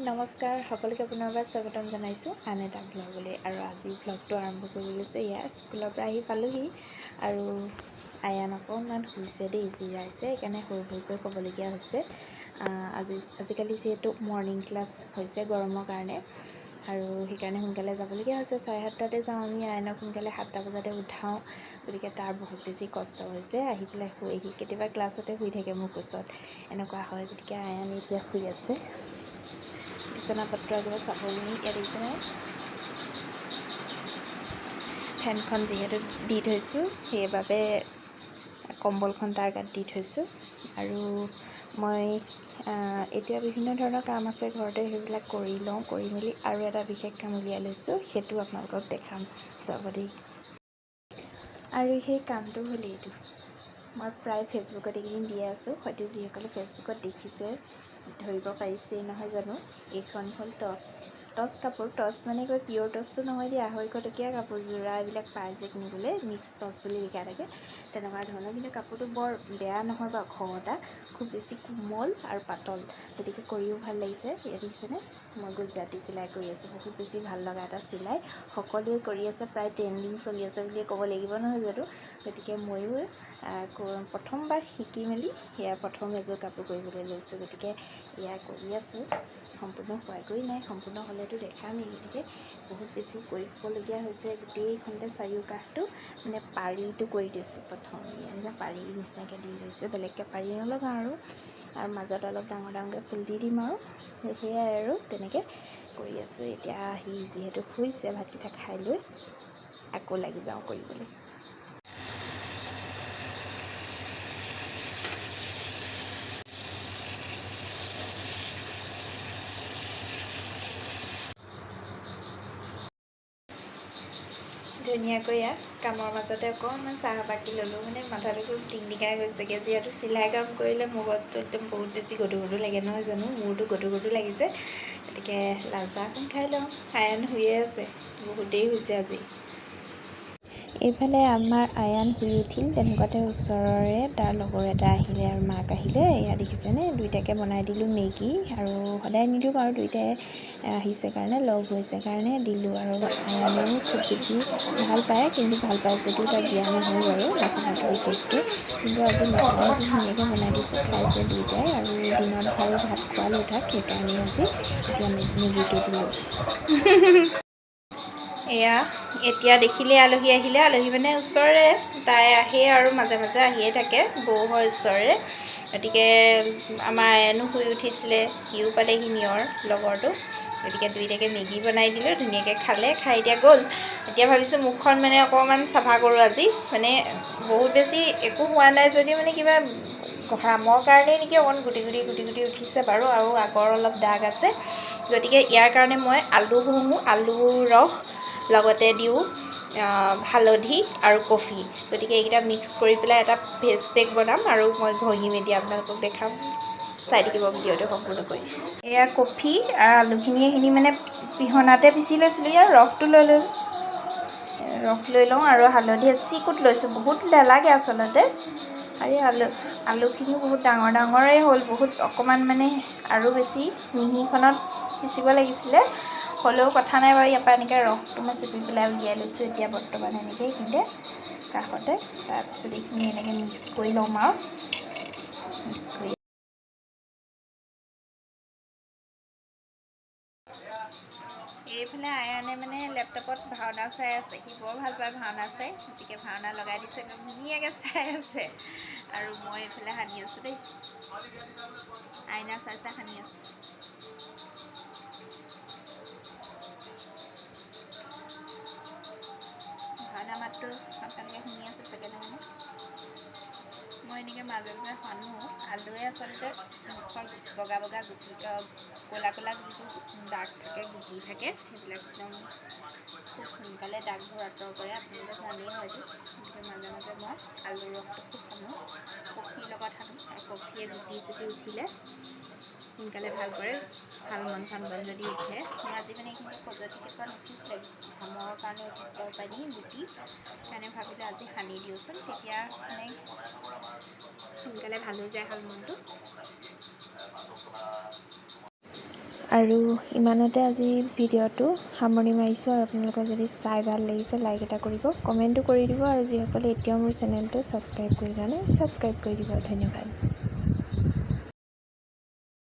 নমস্কাৰ সকলোকে পুনৰবাৰ স্বাগতম জনাইছোঁ আন এটা ভ্লগলৈ। আৰু আজি ভ্লগটো আৰম্ভ কৰি লৈছোঁ। এয়া স্কুলৰ পৰা আহি পালোহি আৰু আয়ান অকণমান শুইছে দেই, জিৰাইছে, সেইকাৰণে সৰু সৰুকৈ ক'বলগীয়া হৈছে। আজিকালি যিহেতু মৰ্ণিং ক্লাছ হৈছে গৰমৰ কাৰণে, আৰু সেইকাৰণে সোনকালে যাবলগীয়া হৈছে। 7:30টাতে যাওঁ আমি, আয়নক সোনকালে 7টা বজাতে উঠাওঁ, গতিকে তাৰ বহুত বেছি কষ্ট হৈছে। আহি পেলাই শুৱেহি, কেতিয়াবা ক্লাছতে শুই থাকে মোৰ কোচত, এনেকুৱা হয়। গতিকে আয়ান এতিয়া শুই আছে। বিচনা পত্ৰ একেবাৰে চাবলগীয়া ইয়াত দেখিছেনে, ফেনখন যিহেতু দি থৈছোঁ, সেইবাবে কম্বলখন তাৰ গাত দি থৈছোঁ। আৰু মই এতিয়া বিভিন্ন ধৰণৰ কাম আছে ঘৰতে, সেইবিলাক কৰি লওঁ। কৰি মেলি আৰু এটা বিশেষ কাম উলিয়াই লৈছোঁ, সেইটো আপোনালোকক দেখাম, চাব দেই। আৰু সেই কামটো হ'ল এইটো, মই প্ৰায় ফেচবুকত এইকেইদিন দিয়ে আছোঁ, হয়তো যিসকলে ফেচবুকত দেখিছে ধৰিব পাৰিছেই নহয় জানো। এইখন হ'ল টচ, টচ কাপোৰ। টচ মানে কিবা পিয়'ৰ টচটো নহয় দেই, 250 টকীয়া কাপোৰ যোৰা এইবিলাক পাই যে কিনিবলৈ, মিক্স টচ বুলি লিখা থাকে, তেনেকুৱা ধৰণৰ। কিন্তু কাপোৰটো বৰ বেয়া নহয় বাৰু, খহটা, খুব বেছি কোমল আৰু পাতল, গতিকে কৰিও ভাল লাগিছে। ইয়াত দেখিছেনে, মই গুজৰাটী চিলাই কৰি আছোঁ, বহুত বেছি ভাল লগা এটা চিলাই, সকলোৱে কৰি আছে, প্ৰায় ট্ৰেণ্ডিং চলি আছে বুলিয়ে ক'ব লাগিব নহয় জানো। গতিকে ময়ো প্ৰথমবাৰ শিকি মেলি সেয়া প্ৰথম এযোৰ কাপোৰ কৰিবলৈ লৈছোঁ, গতিকে এয়া কৰি আছোঁ। সম্পূৰ্ণ হোৱাগৈ নাই, সম্পূৰ্ণ হ'লেতো দেখামেই। গতিকে বহুত বেছি কৰিবলগীয়া হৈছে। গোটেইখনতে চাৰিওকাষটো মানে পাৰিটো কৰি দিছোঁ প্ৰথম, এনেকৈ পাৰি নিচিনাকৈ দি লৈছোঁ, বেলেগকৈ পাৰি নলগাওঁ আৰু, আৰু মাজত অলপ ডাঙৰ ডাঙৰকৈ ফুল দি দিম আৰু, সেয়াই আৰু তেনেকৈ কৰি আছোঁ। এতিয়া আহি যিহেতু শুইছে, ভাতকেইটা খাই লৈ আকৌ লাগি যাওঁ কৰিবলৈ। ধুনীয়াকৈ ইয়াত কামৰ মাজতে অকণমান চাহ বাকি ল'লোঁ, মানে মাথাটো খুব টিংটিঙাই গৈছেগৈ। যিহেতু চিলাই কাম কৰিলে মগজটো একদম বহুত বেছি গধুৰ গধুৰ লাগে নহয় জানো, মূৰটো গধুৰ গধুৰ লাগিছে। গতিকে লাল চাহখন খাই লওঁ। আয়ান শুয়ে আছে, বহুত দেৰি হৈছে আজি। এইফালে আমাৰ আয়ান শুই উঠিল, তেনেকুৱাতে ওচৰৰে তাৰ লগৰ এটা আহিলে আৰু মাক আহিলে। এয়া দেখিছেনে, দুইটাকে বনাই দিলোঁ মেগী। আৰু সদায় নিদিওঁ বাৰু, দুইটাই আহিছে কাৰণে, লগ হৈছে কাৰণে দিলোঁ। আৰু আয়ানেও খুব বেছি ভাল পায়, কিন্তু ভাল পায় যদিও তাক দিয়া নহয় বাৰু মছলাটো বিশেষকৈ। কিন্তু আজি মছলাটো ধুনীয়াকৈ বনাই দিছোঁ, খাইছে দুইটাই। আৰু দিনত বাৰু ভাত খোৱালোঁ তাক, সেইকাৰণে আজি এতিয়া মেগীকে দিলোঁ। এয়া এতিয়া দেখিলে আলহী আহিলে, আলহী মানে ওচৰৰে, তাই আহে আৰু মাজে মাজে আহিয়ে থাকে, বৌ হয় ওচৰৰে। গতিকে আমাৰ আয়ানো শুই উঠিছিলে, সিও পালেহি নিয়ৰ লগৰটো। গতিকে দুইটাকে মেগী বনাই দিলোঁ, ধুনীয়াকৈ খালে, খাই এতিয়া গ'ল। এতিয়া ভাবিছোঁ মুখখন মানে অকণমান চাফা কৰোঁ আজি, মানে বহুত বেছি একো হোৱা নাই যদিও মানে কিবা ঘামৰ কাৰণেই নেকি অকণ গুটি গুটি গুটি গুটি উঠিছে বাৰু, আৰু আগৰ অলপ দাগ আছে। গতিকে ইয়াৰ কাৰণে মই আলু ঘঁহোঁ, আলু ৰস লগতে দিওঁ হালধি আৰু কফি। গতিকে এইকেইটা মিক্স কৰি পেলাই এটা ফেচ পেক বনাম আৰু মই ঘঁহিম এতিয়া, আপোনালোকক দেখাম, চাই থাকিব ভিডিঅ'টো সম্পূৰ্ণকৈ। এয়া কফি আৰু আলুখিনি এইখিনি মানে পিহনাতে পিচি লৈছিলোঁ, ইয়াৰ ৰসটো লৈ লৈ ৰস লৈ লওঁ। আৰু হালধি এচিকুট লৈছোঁ, বহুত নালাগে আচলতে। আৰু আলুখিনিও বহুত ডাঙৰ ডাঙৰেই হ'ল, বহুত অকণমান মানে আৰু বেছি মিহিখনত পিচিব লাগিছিলে, হ'লেও কথা নাই বাৰু। ইয়াৰ পৰা এনেকৈ ৰসটো মই চেপি পেলাই উলিয়াই লৈছোঁ এতিয়া বৰ্তমান এনেকৈ এইখিনিতে কাষতে। তাৰপিছত এইখিনি এনেকৈ মিক্স কৰি ল'ম আৰু মিক্স কৰি এইফালে আয়ানে মানে লেপটপত ভাওনা চাই আছে, সি বৰ ভাল পায় ভাওনা চাই, গতিকে ভাওনা লগাই দিছে, একদম ধুনীয়াকৈ চাই আছে। আৰু মই এইফালে সানি আছোঁ দেই, আইনা চাই চাই সানি আছোঁ। ভাওনা মাতটো আপোনালোকে শুনি আছে চাগে নহয়নে? মই এনেকৈ মাজে মাজে সানো। আলুৱে আচলতে মুখৰ বগা বগা গুটি, ক'লা ক'লা যিবোৰ দাগ থাকে, গুটি থাকে, সেইবিলাক একদম খুব সোনকালে দাগবোৰ আঁতৰ কৰে, আপোনালোকে জানেই হয়তো। গতিকে মাজে মাজে মই আলুৰ ৰসটো খুব সানো, কফিৰ লগত সানো। আৰু কফিয়ে গুটি চুটি উঠিলে সোনকালে ভাল কৰে, শালমন চালমন যদি উঠে। মোৰ আজি মানে এইখিনি খজুৱতি কেইটামান উঠিছিলে, ঘামৰ কাৰণে উঠিছিলে পানী গুটি, সেইকাৰণে ভাবিলোঁ আজি সানি দিওঁচোন, তেতিয়া মানে সোনকালে ভাল হৈ যায় শালমনটো। আৰু ইমানতে আজি ভিডিঅ'টো সামৰণি মাৰিছোঁ। আৰু আপোনালোকৰ যদি চাই ভাল লাগিছে, লাইক এটা কৰিব, কমেণ্টো কৰি দিব আৰু যিসকলে এতিয়াও মোৰ চেনেলটো ছাবস্ক্ৰাইব কৰি লোৱা নাই, ছাবস্ক্ৰাইব কৰি দিব। ধন্যবাদ।